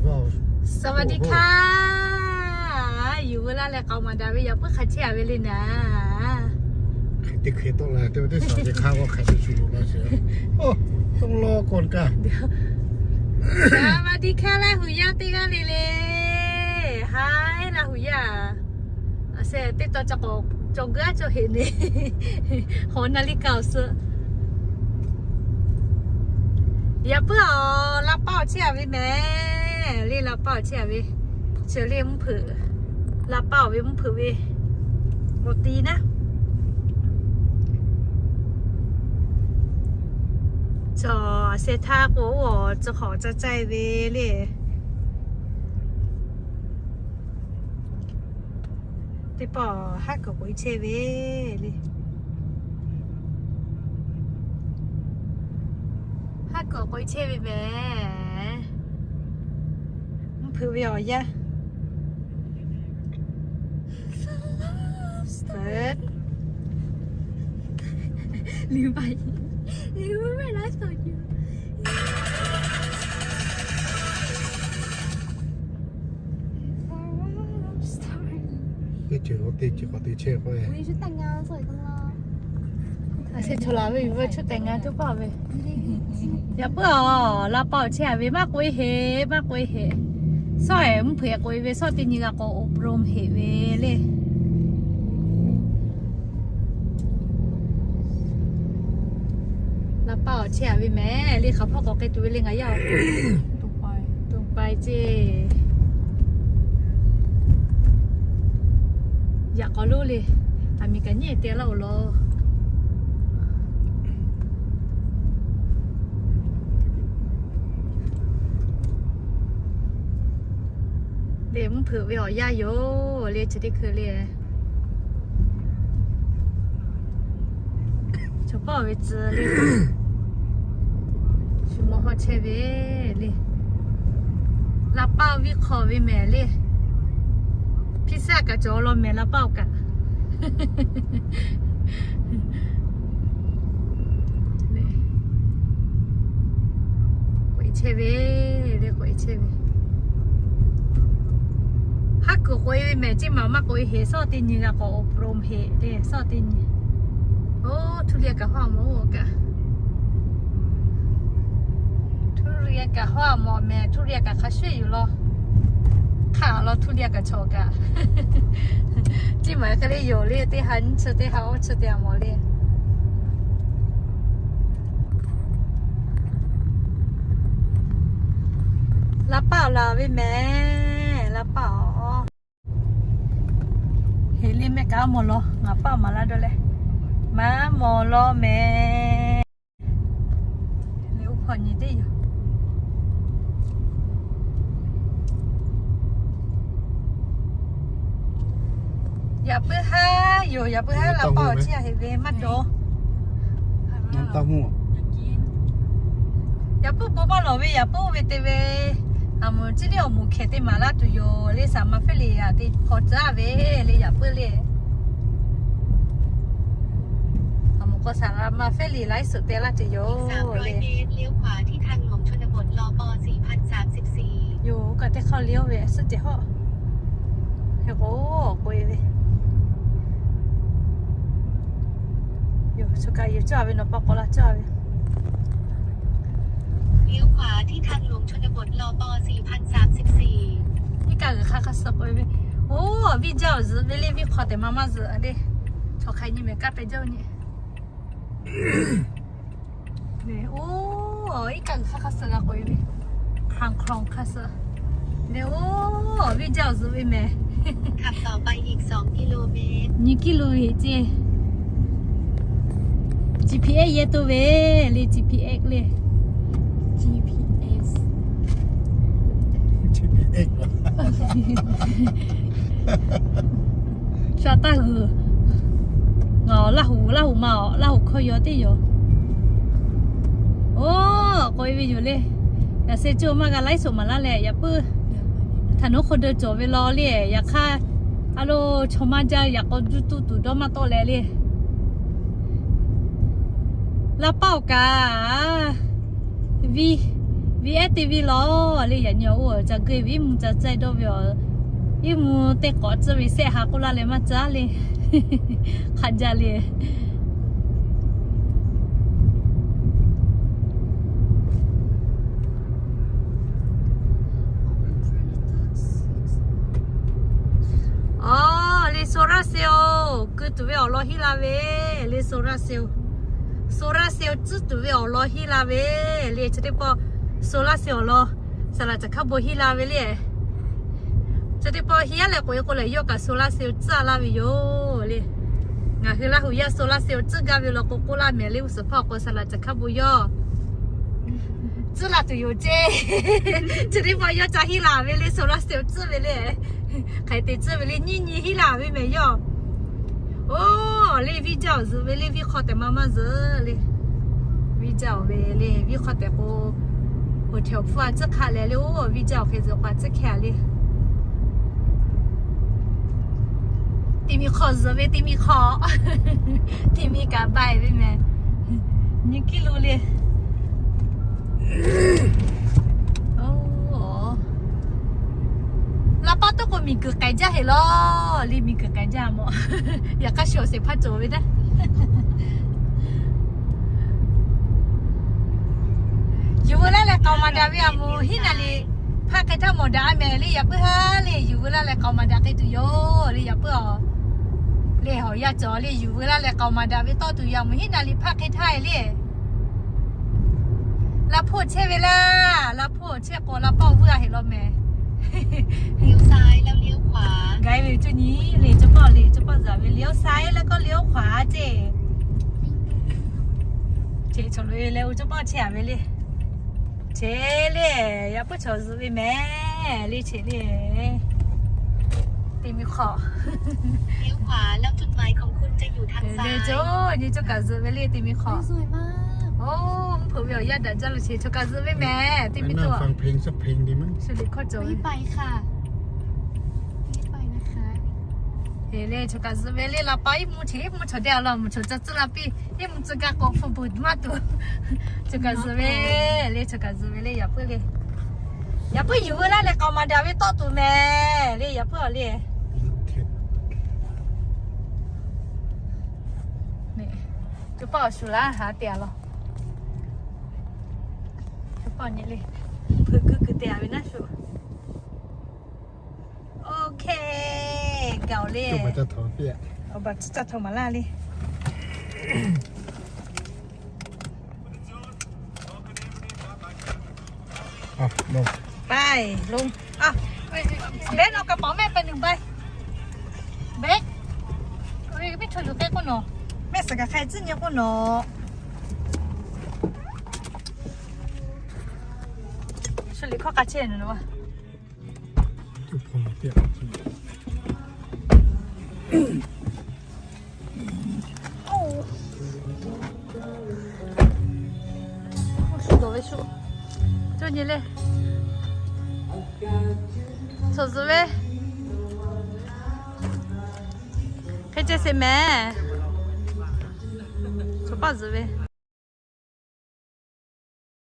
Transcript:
สวัสดีค่ะ Yuˬ veu laˇ leh k'aoˍ maˍ daꞈ ve yaꞈ puiˉ hk'aˬ chehˇ a ve le naˍ. Hk'e te hk'e tawˆ la te ve teˇ สวัสดีค่ะ k'o hk'aˬ te shu lo la sheˍ. Oˇ, tawˆ la k'awꞈ kaꞈ. สวัสดีค่ะ Laˇ huˍ yaˇ teˇ g'aˇ le le. Haiˉ Laˇ huˍ yaˇ. A se teˇ taw ca k'awꞈ cawˬ g'aˇ cawˬ heꞈ ne. Hawˬ naˍ liˇ kaꞈ awˬ suh. Yaꞈ puiˉ awˬ Laˇ paˆ awˬ chehˇ a ve mehˍ le. Laˇ paˆ awˬ chehˇ a ve, chi le mvuhˇ hpeuꞈ, Laˇ paˆ awˬ ve mvuhˇ hpeuꞈ ve awˬ ti naˉ. Cawˬ a se htaˇ k'o, oˇ awˬ tcuh hk'awꞈ ca caiˇ ve le. Teˇ pawˆ haˉ kuiˬ k'oꞈ e chehˇ ve le. Haˉ kuiˬ k'oꞈ e chehˇ ve mehˍ. Mvuhˇ hpeuꞈ ve awˬ yanˇ. First. Teˇ ceuˬ lo teˇ ceuˬ k'awꞈ te chehˇ k'o. A se chaw la ve yuˬ ve ชุดแต่งงาน teˇ pawˆ ve. Yaꞈ puiˉ awˬ Laˇ paˆ awˬ chehˇ a ve maˇ k'oꞈ e heꞈ, maˇ k'oꞈ e heꞈ. Sawˉ ehˍ mvuhˇ hpeuꞈ k'oꞈ e ve sawˉ teˇ nyi g'a k'awꞈ อบรม heꞈ ve le. Laˇ paˆ awˬ chehˇ a ve mehˍ le. Hk'aˬ hpawˇ k'awꞈ k'ai tuˬ ve le ngaˬ yaˇ. Toˇ pai ceˇ. Yaꞈ k'aw lonˉ le. Aˬ miˍ kaꞈ nyi te laˇ oˬ law. Le mvuhˇ hpeuꞈ ve awˬ yanˇ yoˬ le, chi teˇ hkui le. Chaw pawˆ ve tcuh le, shu mawˇ hawˇ chehˇ ve le. Laˇ paˆ viˇ hk'aw ve mehˍ le. Hpiˇ saˆ kaꞈ cawˬ law mehˍ Laˇ paˆ awˬ kaꞈ. K'oꞈ e chehˇ ve le, k'oꞈ e chehˇ ve. Haˉ kuiˬ k'oꞈ e ve mehˍ ceˇ maˬ maˇ k'oꞈ e heꞈ, sawˉ teˇ nyi g'a k'awꞈ อบรม heꞈ le, sawˉ teˇ nyi. Oˇ, ทุเรียน kaꞈ hawˉ mawˬ oˇ kaꞈ. ทุเรียน kaꞈ hawˉ mawˬ mehˍ, ทุเรียน kaꞈ hk'a shuˍ yoˬ law. Hk'aˬ law ทุเรียน kaꞈ chaw kaꞈ. Ceˇ maˬ hk'e le yoˬ le, teˇ ha nyiˇ chi teˇ ha awˇ chi te a mawˬ le. Laˇ paˆ awˬ la ve mehˍ, Laˇ paˆ awˬ. Heˍ le mehˆ kaꞈ mawˬ law, ngaˬ paˆ maˍ laˇ dawˇ leh. Maˇ mawˬ law mehˍ. Le oˇ hpawˇ nyi teˇ yoˬ. Yaꞈ puiˉ haˉ yoˬ, yaꞈ puiˉ haˉ Laˇ paˆ awˬ chehˇ a heꞈ ve maˇ dawˇ. Yaꞈ puiˉ bon maˇ lawˬ ve, yaꞈ puiˉ oˇ ve te ve, aˬ moˍ ciˇ liˇ awˬ moˍ hkeh te maˍ laˇ tuˬ yoˬ le. Saˍ ma เฟซบุ๊ก le a te hk'aw tcuhˉ ve le, yaꞈ puiˉ le. Aˬ moˍ k'aw saˍ ma เฟซบุ๊ก le laiˉ suhˍ te laˇ tuˬ yoˬ le. Yoˬ, kaꞈ teˇ hk'aˇ liˇ oˇ ve suhˆ cehˬ hawˆ. Hk'e k'o, k'oꞈ e ve yoˬ, shu kaꞈ yoˬ cawˇ ve nawˬ pa k'aw la cawˇ ve. Iˉ kaˆ g'uiˬ hk'a hk'a suh k'oꞈ e ve. Oˇ, viˇ jaˇ awˬ zuhꞈ ve le, viˇ hk'aw tehꞈ ma maˇ zuhꞈ le. Chaw hk'a nyi mehˍ kaˇ pehˬ jaˇ nyi. Oˇ, iˉ kaˆ g'uiˬ hk'a hk'a suh g'a k'oꞈ e ve. Hk'aˬ hk'aˬ hk'a suh. Le oˇ, viˇ jaˇ awˬ zuhꞈ ve mehˍ. Nyi กิโล heˆ ceˇ. GPS yehˇ to ve le, GPS le. GPS. Sha taˇ g'uiˬ. Ngaˬ Laˇ huˍ, Laˇ huˍ ma awˬ, Laˇ huˍ hkawˇ yaw teˇ yoˬ. Oˇ, k'oꞈ e ve yoˬ le. Yaꞈ se coˇ maˇ g'a laiˉ suhˍ maˍ laˇ leh, yaꞈ puiˉ htaꞈ nawˉ hk'aw deu cawˬ ve law le. Yaꞈ hk'aˇ, a lo, chaw maˇ jaˇ yaꞈ k'aw juˇ tuˇ tuˬ dawˇ maˇ tawˆ leh le. Laˇ paˆ awˬ kaꞈ viˇ V S T V lawˬ le, yaꞈ nyi awˬ oˇ ca geuˆ ve iˉ mvuhˇ ca caiˇ dawˇ ve awˬ, iˉ mvuhˇ teˇ k'awꞈ tcuhˇ ve sehˆ ha k'oˆ laˇ leh maˇ caˉ le. Hk'a jaˇ le. Aˬ, le solar cell keu tuˬ ve awˬ lawn hiˉ la ve, le solar cell, solar cell tcuhˉ tuˬ ve awˬ lawn hiˉ la ve, le chi teˇ pawˆ solar cell awˬ lawn saˍ laꞈ caˬ hkaˉ bon hiˉ la ve le. Chi teˇ pawˆ hiˉ yaˇ leh k'oꞈ e k'o lehˬ, yawˇ kaꞈ solar cell tcuhˉ a laˇ ve yoˬ le. Ngaˬ hui Laˇ huˍ yaˇ solar cell tcuhˉ gaˇ ve law k'o k'oˆ laˇ mehˍ le. G'uˇ suhˍ hpawˇ k'o saˍ laꞈ caˬ hkaˉ bon yawˇ tcuhˉ la tuˬ yoˬ ceˇ. Chi teˇ pawˆ yawˇ ca hiˉ la ve le, solar cell tcuhˉ ve le. Hk'aˬ hk'e te tcuhˉ ve le, nyiˇ nyi hiˉ la ve mehˍ yawˇ. Oˬ, le viˇ jaˇ awˬ zuhꞈ ve le, viˇ hk'aw tehꞈ ma maˇ zuhꞈ le. Viˇ jaˇ awˬ ve le, viˇ hk'aw tehꞈ k'o, hotel awˬ hpfuhˇ a tcuhˉ hk'a leh le, oˬ, viˇ jaˇ awˬ hk'e zuhꞈ k'o a tcuhˉ hkeh a le. Teˇ miˬ hk'aw zuhꞈ ve, teˇ miˬ hk'aw, teˇ miˬ kaꞈ bai ve mehˍ. Nyi kiˇ lo le. Oˬ, laˇ paˆ tawˇ k'o miˬguiˬ k'ai jaˇ heˍ lawˬ le, miˬguiˬ k'ai jaˇ mawˬ. Yaꞈ hk'aˇ shu awˬ shehˍ hpaˇ cawˬ ve naˉ. Yuˬ veu laˇ leh k'aoˍ maˍ daꞈ ve a moˍ hiˉ naˍ liꞈ hpaˆ hk'e htaˇ mawˬ daꞈ a mehˍ le. Yaꞈ puiˉ ha le, yuˬ veu laˇ leh k'aoˍ maˍ daꞈ hk'e tuˬ yoˬ le. Yaꞈ puiˉ a le, hawˬ yaˇ cawˬ le, yuˬ veu laˇ leh k'aoˍ maˍ daꞈ ve tawˇ tuˬ yoˬ a moˍ hiˉ naˍ liꞈ hpaˆ hk'e htaˇ e le. Laˇ hpoˆ chehˇ ve laˇ, laˇ hpoˆ chehˇ k'o laˇ paˆ vuiˇ a heˍ lawˬ mehˍ. Gaiˇ ve cuˇ nyi le, cawˇ paˆ le, cawˇ paˆ zaꞈ ve le, oˇ saiˉ leh kawˇ le oˇ hk'aˬ ceˇ. Cheꞈ chaw lo e leh oˇ cawˇ paˆ chehˇ a ve le. Cheꞈ le, yaꞈ puiˉ chaw zuhꞈ ve mehˍ le, cheꞈ le. Teˇ miˬ hk'aw. Cawˇ kaꞈ zuhꞈ ve le, teˇ miˬ hk'aw. Oˬ, mvuhˇ hpeuꞈ ve awˬ yanˇ daꞈ jaˇ lo cheꞈ, cawˇ kaꞈ zuhꞈ ve mehˍ, teˇ miˬ hk'aw. Suh liꞈ hkawˇ cawˬ ve. Eˬ le, cawˇ kaꞈ zuhꞈ ve le, laˇ paˆ iˉ mvuhˇ cheꞈ, iˉ mvuhˇ chaw deˇ a laˇ, mvuhˇ chaw caˇ tcuhˉ laˇ piˇ, iˉ mvuhˇ tcuhˉ gaˇ k'o hpu buˬ maˇ tuˬ. Cawˇ kaꞈ zuhꞈ ve le, cawˇ kaꞈ zuhꞈ ve le, yaꞈ puiˉ le. Yaꞈ puiˉ yuˬ veu laˇ leh k'aoˍ maˍ daꞈ ve tawˆ tuˬ mehˍ le, yaꞈ puiˉ a le. Cawˇ paˆ awˬ shuˍ laˇ ha te a laˇ. Cawˇ paˆ nyi le, hpeuꞈ kuiˬ kuiˬ te a ve naˉ shuˍ. Okay, gaˬ le. Awˬ baˬ tcuhˉ caˇ htaw maˍ laˇ le. Bye, lon. Behˉ nawˬ kaꞈ paˍ mehˆ pehꞈ nuˬ bye. Behˉ. Miˇ chaw yuˬ k'ai k'oˆ nawˬ, mehˆ suhˍ kaꞈ hk'a tcuhˉ nyi k'oˆ nawˬ. Shu liꞈ hkawˇ k'a chehˇ nawˬ. Shu dawˬ ve shu. Cawˇ nyi le. Chaw zuhꞈ ve. Hk'e ceh sheˍ mehˍ. Chaw paˆ zuhꞈ ve.